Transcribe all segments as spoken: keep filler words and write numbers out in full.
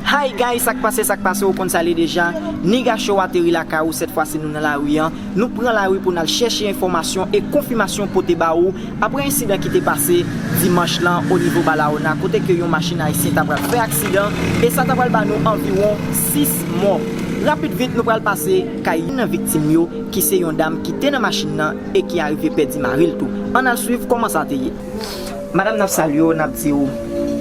Hi guys, sa k pase, sa k pase, ou konn sa l ye deja. Niga Show ateri lakay ou, sèt fwa si nou nan lari an. Nou pran lari pou n al chèche enfòmasyon e konfimasyon pote ba ou apre ensidan ki te pase dimanch lan o nivo Balaona, kote ke yon machin ayisyen ta pral fè aksidan e sa ta pral ba nou anviwon sis mò. Rapid vit, nou pral pase kay youn nan viktim yo, ki se yon dam ki te nan machin nan e ki arive pèdi mari l tou. Ann al swiv kòman sa te ye. Madanm, n ap salye w, n ap di w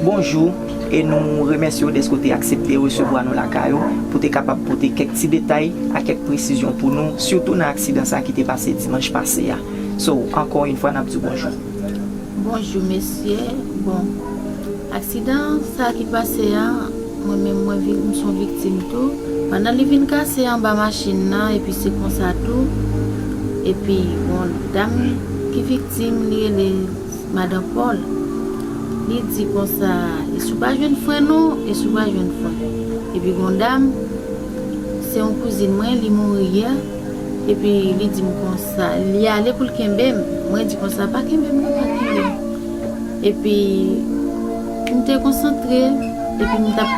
bonjou e nou remèsye w dèske w te aksepte resevwa nou lakay ou pou te kapab pote kèk ti detay ak kèk presizyon pou nou, sitou nan aksidan sa ki te pase dimanch pase a. So, ankò yon fwa, n ap di w bonjou. Bonjou mesye. Bon, aksidan sa ki pase a, mwen menm mwen vi- m se yon viktim tou. Pandan li vin kase anba machin nan, epi se konsa tou, epi yon dam ki viktim, li rele Madan Pòl. Li di konsa, e si w pa jwenn fren non, e si w pa jwenn fren. Epi gon dam, se yon kouzin mwen, li mouri yè. Epi li di m konsa, li ale pou l kenbe m. Mwen di konsa, pa kenbe m non, pa kenbe m. Epi m te konsantre, epi m t ap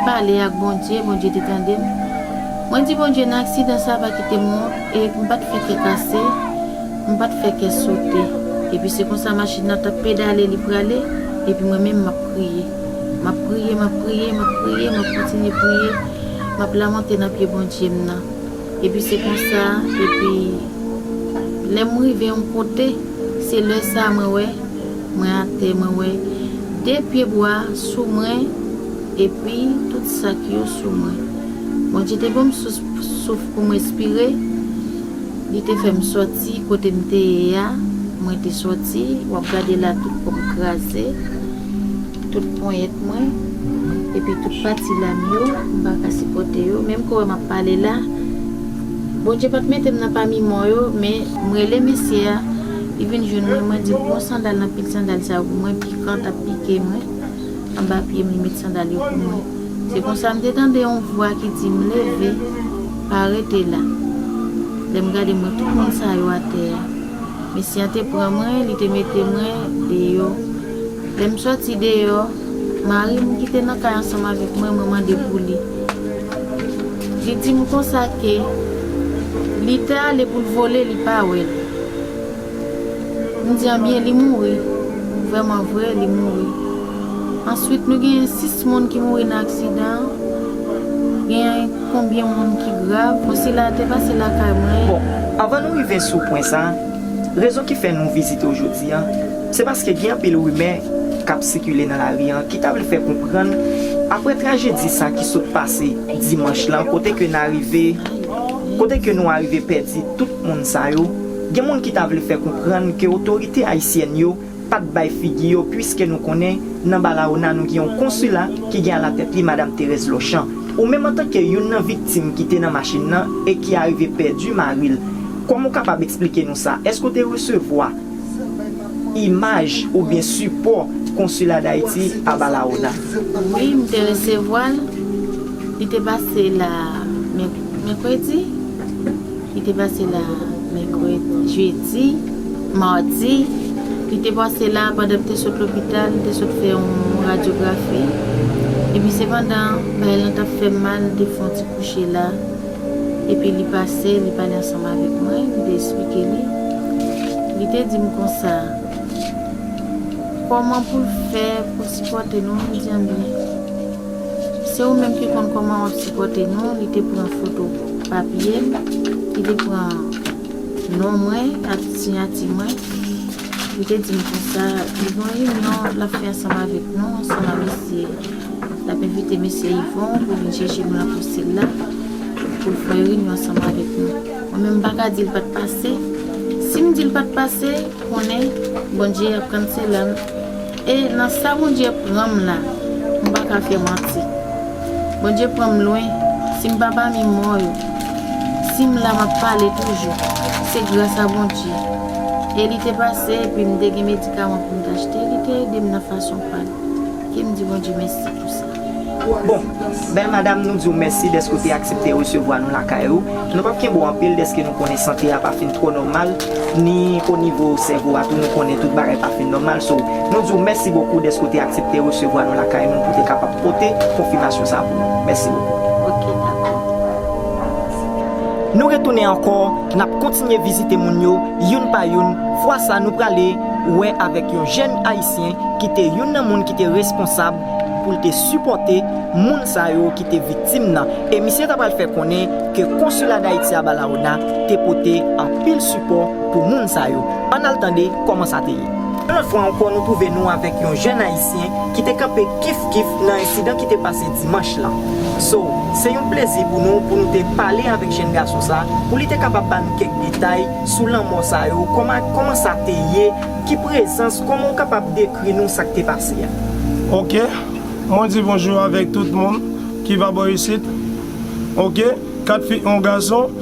pale ak Bondye, Bondye te tande m. Mwen di Bondye, nan aksidan sa, pa kite m wont, e m pa t fè kè kase, m pa t fè kè sote. Epi se konsa machin nan t ap pedale, li prale, epi mwen menm m ap priye. M ap priye, m ap priye, m ap priye, m ap kontinye priye, m ap lamante nan pye Bondye m nan. Epi se konsa, epi lè m rive yon kote, se lè sa mwen wè, mwen atè, mwen wè de pye bwa sou mwen, epi tout sak yo sou mwen. Bondye te ban m souf, souf pou m respire, li te fè m sòti kote m te ye a, mwen te sòti, w ap gade la tout kò m kraze, tout ponyèt mwen, epi tout pati lam yo, m pa ka sipòte yo. Menm kounye a m ap pale la, Bondye pa t mete m nan pami mò yo, men m rele mesye a, li vin jwenn mwen, mwen di l, pran sandal nan pil sandal sa yo pou mwen, pikan t ap pike mwen, anba pye m, li met sandal yo pou mwen. Se konsa m te tande yon vwa ki di m, leve, pa rete la. Lè m gade, m wè tout moun sa yo atè a. Mesye a te pran mwen, li te mete mwen deyò. Lè m sòti deyò, mari m ki te nan kay ansanm avèk mwen, mwen mande pou li. Li di m konsa ke li te ale pou l vole, li pa wè l. M di, anbyen, li mouri. Vrèman vre, li mouri. Answit, nou genyen sis moun ki mouri nan aksidan an. Genyen konbyen moun ki grav. Konsila a te pase lakay mwen. Bon, anvan nou rive sou pwen sa, rezon ki fè nou vizite w jodi a, se paske gen anpil rimè k ap sikile nan lari an ki ta vle fè konprann, apre trajedi sa ki sot pase dimanch lan, kote ke n arive, kote ke nou arive pèdi tout moun sa yo, gen moun ki ta vle fè konprann ke otorite ayisyèn yo pa t bay figi yo, piske nou konnen nan Balaona nou gen yon konsila ki gen alatèt li Madanm Thérèse Lochan. Ou menm antanke youn nan viktim ki te nan machin nan e ki arive pèdi mari l, kòman w kapab eksplike nou sa? Èske w te resevwa imaj oubyen sipò konsila Dayiti a Balaona? Wi, m te resevwa l. Li te pase la mèk-, mèkredi. Li te pase la mèkredi, jedi, madi. Li te pase la pandan m te sot lopital, m te sot fè yon radyografi. Epi se pandan bagay lan t ap fè m mal, m te fè yon ti kouche la. Epi li pase, li pale ansanm avèk mwen, m te esplike li. Li te di m konsa, kòman pou l fè pou sipòte nou, m di anbyen. Se ou menm ki konn kòman w ap sipòte nou. Li te pran foto papye m, li te pran non mwen ak siyati mwen. Li te di m konsa, li gen yon reyinyon l ap fè ansanm avèk nou, ansanm ak mesye. L ap envite mesye Yvon pou vin chèche nou nan konsila, pou l fè yon reyinyon ansanm avèk nou. Mwen menm, m pa ka di l pa t pase. Si m di l pa t pase, konnen Bondye ap kanselem. E nan sa Bondye pran m la, m pa ka fè manti. Bondye pran m lwen, si m pa pami mò yo, si m la, m ap pale toujou. Se gras a Bondye. E li te pase, epi m te gen medikaman pou m t achte, li te ede m nan fason pa l. Ke m di Bondye mèsi pou sa. Bon, bèl madanm, nou di w mèsi dèske w te aksepte resevwa nou lakay ou. Nou p ap kenbe w anpil dèske nou konnen sante a pa fin twò nòmal, ni o nivo sèvo a tou, nou konnen tout bagay pa fin nòmal. So, nou di w mèsi bokou dèske w te aksepte resevwa nou lakay nou pou te kapab pote konfimasyon sa pou nou. Mèsi bokou. Ok, dakò. Nou retounen ankò, n ap kontinye vizite moun yo, youn pa youn. Fwa sa, nou prale wè avèk yon jèn ayisyen ki te youn nan moun ki te responsab pou l te sipòte moun sa yo ki te viktim nan. E misye ta pral fè konnen ke konsila Dayiti a Balaona te pote anpil sipò pou moun sa yo. Ann al tande kòman sa te ye. Yon lòt fwa ankò, nou twouve nou avèk yon jèn ayisyen ki te kanpe kif kif nan ensidan ki te pase dimanch lan. So, se yon plezi pou nou, pou nou te pale avèk jèn gason sa, pou li te kapab ba nou kèk detay sou lanmò sa yo, kòman, kòman sa te ye, ki prezans, kòman w kapab dekri nou sa k te pase a? Ok, mwen di bonjou avèk tout moun ki va bò isit. Ok, kat fi, yon gason.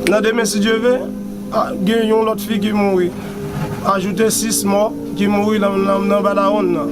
Nan demen, si Dye ve, a, gen yon lòt fi ki mouri. Ajoute sis mò ki mouri nan, nan, nan Balaona.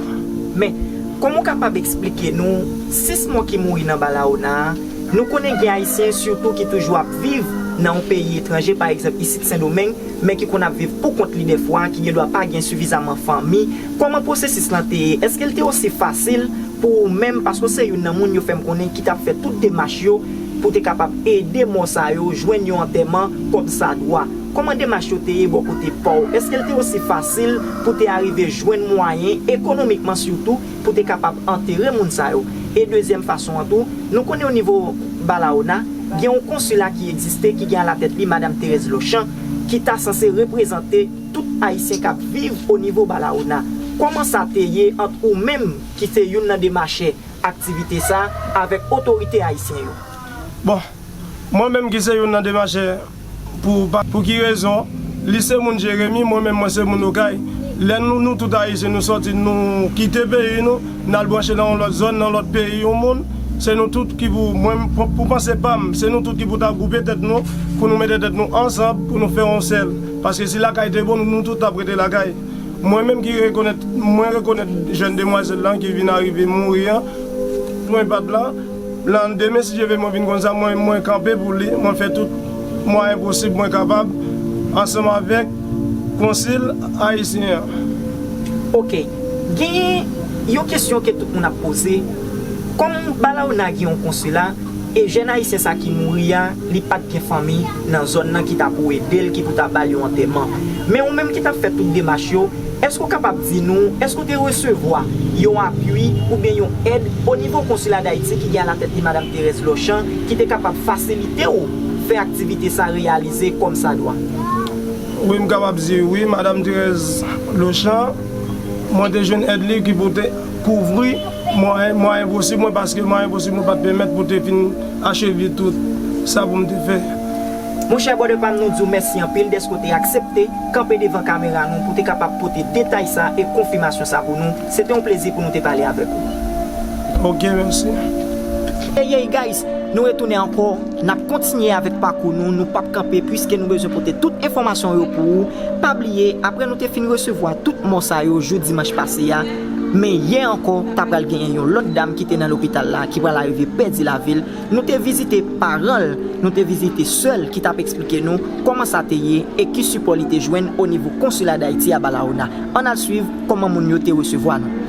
Men, kòman w kapab eksplike nou sis mò ki mouri nan Balaona a? Nou konnen gen Ayisyen sitou ki toujou ap viv nan yon peyi etranje, pa egzanp isit Sendomeng, men ki konn ap viv pou kont li dèfwa, ki gendwa pa gen sifizaman fanmi. Kòman pwosesis lan te ye? Èske l te osi fasil pou ou menm, paske w se youn nan moun yo fè m konnen ki t ap fè tout demach yo pou te kapab ede mò sa yo jwenn yon antèman kòmsadwa? Kòman demach yo te ye bò kote pa w? Èske l te osi fasil pou te arive jwenn mwayen, ekonomikman sitou, pou te kapab antere moun sa yo? E dezyèm fason an tou, nou konnen o nivo Balaona, gen yon konsila ki egziste, ki gen alatèt li Madanm Thérèse Lochan, ki ta sanse reprezante tout Ayisyen k ap viv o nivo Balaona. Kòman sa te ye ant ou menm, ki se youn nan demachè aktivite sa, avèk otorite ayisyen yo? Bon, mwen menm ki se youn nan demachè, pou, pou ki rezon? Li se moun Jeremi, mwen menm mwen se moun Okay. Lè nou, nou tout Ayisyen, nou sòti, nou kite peyi nou, n al branche nan yon lòt zòn, nan lòt peyi yon moun, se nou tout ki pou, mwen, pou, pou panse pa m, se nou tout ki pou ta gwoupe tèt nou, pou nou mete tèt nou ansanm, pou nou fè yon sèl. Paske si lakay te bon, nou, nou tout t ap rete lakay. Mwen menm ki rekonèt, mwen rekonèt jèn demwazèl lan ki vin arive mouri an, mwen bat la, Landemen, si Dye ve, mwen vin konn sa, mwen, mwen kanpe pou li, mwen fè tout mwayen posib mwen kapab, ansanm avèk konsil ayisyen an. Ok, genyen yon kesyon ke tout moun ap poze, kòm Balaona gen yon konsila, e jèn ayisyen sa ki mouri a, li pa t gen fanmi nan zòn nan ki ta pou ede l, ki pou ta ba l yon antèman. Men ou menm ki t ap fè tout demach yo, èske w kapab di nou, èske w te resevwa yon apui oubyen yon èd o nivo Konsila Dayiti ki gen alatèt li Madanm Thérèse Lochan, ki te kapab fasilite w fè aktivite sa reyalize kòmsadwa? Wi, m kapab di wi, Madanm Thérèse Lochan, mwen te jwenn èd li ki pou te kouvri mwayen, mwayen posib mwen, paske mwayen posib mwen pa t pèmèt pou te fin acheve tout sa pou m te fè. Monchè brother pa m, nou di w mèsi anpil dèske w te aksepte kanpe devan kamera nou pou te kapab pote detay sa e konfimasyon sa pou nou. Se te yon plezi pou nou te pale avèk ou. Ok, mèsi. Hey, hey, guys, nou retounen ankò. N ap kontinye avèk pakou nou. Nou p ap kanpe, piske nou bezwen pote tout enfòmasyon yo pou ou. Pa bliye, apre nou te fin resevwa tout mò sa yo jou dimanch pase a, men yè ankò, ta pral genyen yon lòt dam ki te nan lopital la, ki pral arive pèdi lavi l. Nou te vizite paran l, nou te vizite sè l ki t ap eksplike nou kòman sa te ye e ki sipò li te jwenn o nivo Konsila Dayiti a Balaona. Ann al swiv kòman moun yo te resevwa nou.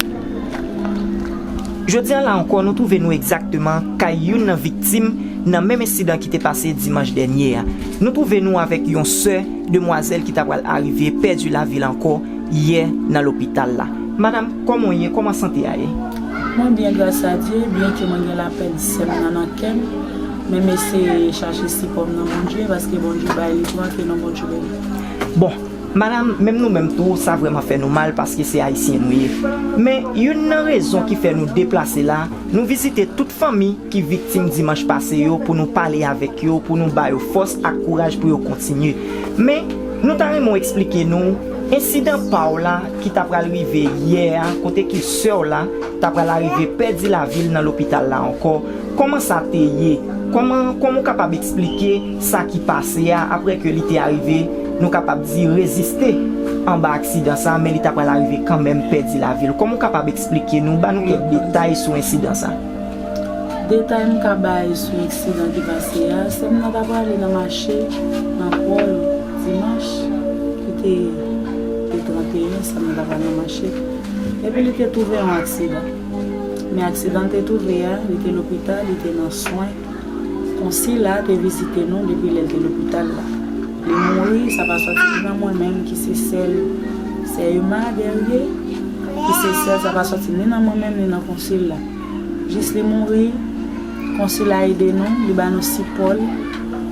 Jodi a la ankò, nou twouve nou egzakteman kay youn nan viktim nan menm ensidan ki te pase dimanch dènye a. Nou twouve nou avèk yon sè demwazèl ki ta pral arive pèdi lavi l ankò yè nan lopital la. Madanm, kòman w ye? Kòman sante a ye? Mwen byen, gras a Dye, byenke mwen gen lapèn sè m nan nan kè m, men m eseye chache sipò m nan Bondye, paske Bondye bay li tou, antre nan Bondye beni. Bon, madanm, menm nou menm tou, sa vrèman fè nou mal paske se ayisyen nou ye. Men, youn nan rezon ki fè nou deplase la, nou vizite tout fanmi ki viktim dimanch pase yo pou nou pale avèk yo, pou nou ba yo fòs ak kouraj pou yo kontinye. Men, nou ta renmen w eksplike nou ensidan pa w la ki ta pral rive yè a, kote ke sè w la ta pral arive pèdi lavi l nan lopital la ankò. Kòman sa te ye? Kòman, kòman w kapab eksplike sa ki pase a, apre ke li te arive, nou kapab di, reziste anba aksidan sa, men li ta pral arive kanmenm pèdi lavi l? Kòman w kapab eksplike nou, ba nou kèk detay sou ensidan sa? Detay m ka bay sou aksidan ki pase a, sè m nan t ap prale nan mache nan Pòl dimanch ki te, te trannteyen, sè m nan t ap prale nan mache. Epi li te twouve yon aksidan. Men aksidan l te twouve a, li te lopital, li te nan swen. Konsil la te vizite nou depi lè l te lopital la. Li mouri, sa pa sòti ni nan mwen menm ki se sèl sè Emma Guerrier, ki se sèl, sa pa sòti ni nan mwen menm ni nan konsil la. Jis li mouri, konsil la ede nou, li ba nou sipò l.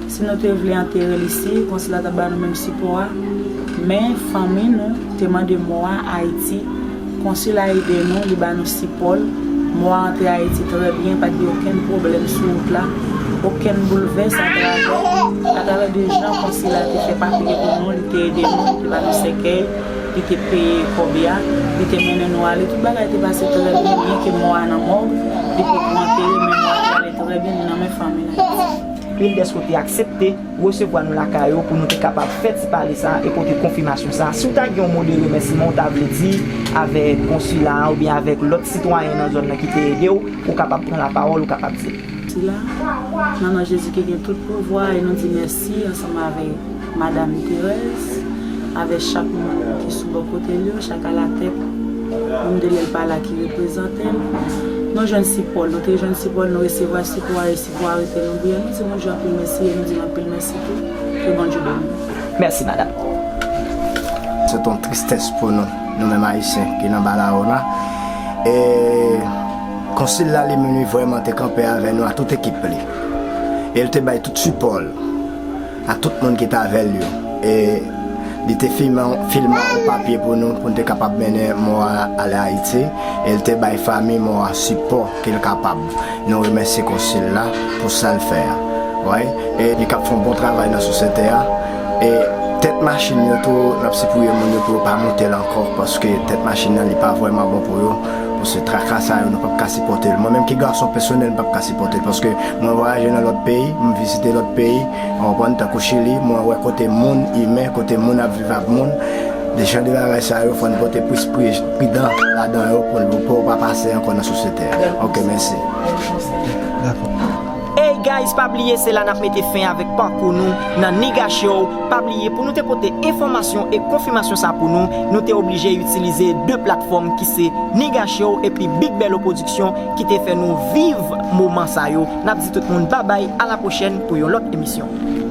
Si nou te vle antere l isi, konsil la t ap ba nou menm sipò a. Men fanmi nou te mande mò a Ayiti. Konsil la ede nou, li ba nou sipò l. Mò a antre Ayiti trè byen, pa t gen okenn pwoblèm sou wout la, okenn boulvès atravè, atravè de jan konsil la te fè papye pou nou, li te ede nou, li te ba nou sèkèy, li te peye kòb la, li te mennen nou ale. Tout bagay te pase trè byen, byen ke mò a nan mòg, li poko antere, men mò a te ale trè byen, li nan men fanmi l Ayiti. Pil dèske w te aksepte resevwa nou lakay ou pou nou te kapab fè ti pale sa a e pote konfimasyon sa a. Si w ta gen yon mo de remèsiman w ta vle di avèk konsila a oubyen avèk lòt sitwayen nan zòn nan ki te ede w, ou kapab pran lapawòl, ou kapab di l. Sila, nan non Jezi ki gen tout pouvwa, e nou di mèsi ansanm avèk Madanm Thérèse, avèk chak moun ki sou bò kote l yo, chak alatèt, moun de lè l pa la ki reprezante l. Nou jwenn sipò l, nou te jwenn sipò l, nou resevwa sipò a, e sipò a rete nan bouyon. Nou di Bondye anpil mèsi e nou di l anpil mèsi tou. Ke Bondye beni nou. Mèsi, madanm. Se yon tristès pou nou, nou menm Ayisyen ki nan Balaona. E konsil la, li menm, li vrèman te kanpe avè nou a tout ekip li. E l te bay tout sipò l a tout moun ki t avè l yo. E li te filme, filme yon papye pou nou, pou n te kapab mennen mò a ale Ayiti. E l te bay fanmi mò a sipò ke l kapab. Nou remèsye konsil la pou sa l fè a. Wi, e li k ap fè yon bon travay nan sosyete a. E tèt machin yo tou, n ap sipliye moun yo pou yo pa monte l ankò, paske tèt machin nan, li pa vrèman bon pou yo. Paske traka sa yo, nou p ap ka sipòte l. Mwen menm ki gason pèsonèl, m p ap ka sipòte l, paske mwen vwayaje nan lòt peyi, m vizite lòt peyi, w konprann, tankou Chili, mwen wè kote moun imen, kote moun ap viv ak moun. De jan de bagay sa yo, fò n pote plis pri-, pridan ladan yo pou n, pou yo pa pase ankò nan sosyete a. Ok, mèsi. Dakò. Hey guys, pa bliye se la n ap mete fen avèk pakou nou nan Niga Show. Pa bliye pou nou te pote enfòmasyon e konfimasyon sa pou nou, nou te oblije itilize de platfòm ki se Niga Show epi Big Bello Production ki te fè nou viv moman sa yo. N ap di tout moun babay, a la pwochèn pou yon lòt emisyon.